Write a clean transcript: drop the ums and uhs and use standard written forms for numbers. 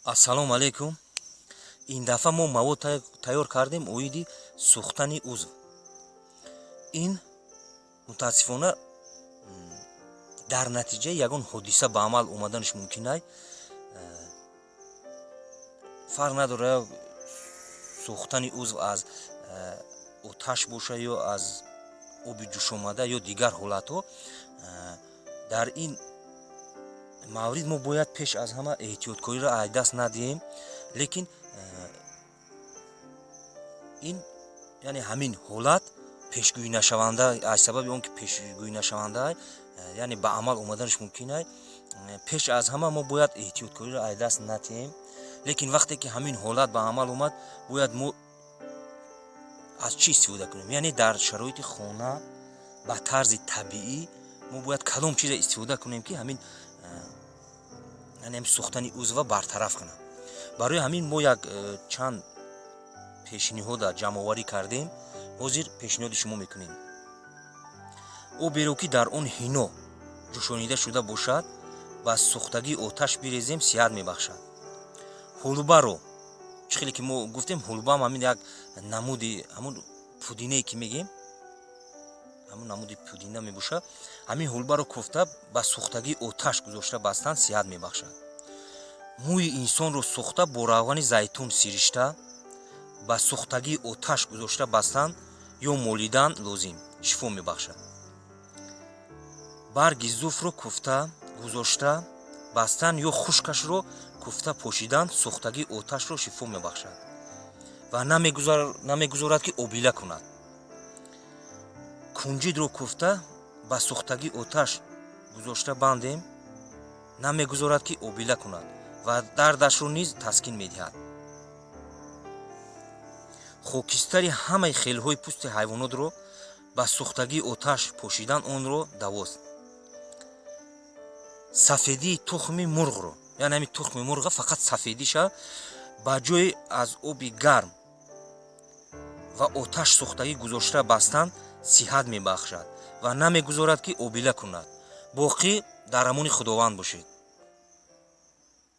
Ассалому алайкум. Ин дафъа мо мавод тайёр кардем оиди сӯхтани узв. Ин мутаассифона дар натиҷаи ягон ҳодиса ба амал омаданаш мумкин ай. Фарқ надорад, сӯхтани узв аз оташ боша ё аз оби ҷӯшомада ё дигар ҳолатҳо. Дар ин маврид мо бояд пеш аз ҳама эҳтиёткориро аз даст надиҳем, лекин ин, яъне ҳамин ҳолат пешгӯӣнашаванда, аз сабаби он ки пешгӯӣнашаванда, яъне ба амал омаданаш мумкин ай, пеш аз ҳама мо бояд эҳтиёткориро аз даст надиҳем. Лекин вақте ки ҳамин ҳолат ба амал омад, бояд мо аз чӣ истифода кунем? Яъне дар шароити хона ба тарзи табиӣ мо бояд кадом чиза истифода кунем, ки ҳамин, яъне ҳамин сӯхтани узва бартараф кунад? Барои ҳамин мо як чанд пешниҳода ҷамъоварӣ кардем, ҳозир пешниҳоди шумо мекунем. Оберо, ки дар он ҳино ҷӯшонида шуда бошад, ба сӯхтагии оташ бирезем, сиҳат мебахшад. Ҳулбаро, чӣ хеле ки мо гуфтем, ҳулбаам ҳамин як намуди ҳамун пудинае ки мегем, ҳамун намуди пудина мебошад. Ҳамин ҳулбаро куфта, ба сӯхтагии оташ гузошта бастан сиҳат мебахшад. Мӯи инсонро сӯхта, бо равғани зайтун сиришта, ба сӯхтагии оташ гузошта бастан ё молидан лозим, шифо мебахшад. Барги зуфро куфта, гузошта бастан ё хушкашро куфта пошидан сӯхтагии оташро шифо мебахшад ва намегузорад, ки обила кунад. Кунҷидро куфта, ба сӯхтагии оташ гузошта бандем, намегузорад, ки обила кунад ва дардашро низ таскин медиҳад. Хокистари ҳамаи хелҳои пӯсти ҳайвонотро ба сӯхтагии оташ пошидан онро давост. Сафедии тухми мурғро, яъне ҳамин тухми мурға фақат сафедиша, ба ҷои аз оби гарм ва оташ сӯхтагӣ гузошта бастан сиҳат мебахшад ва намегузорад, ки обила кунад. Боқӣ дар амони Худованд бошед.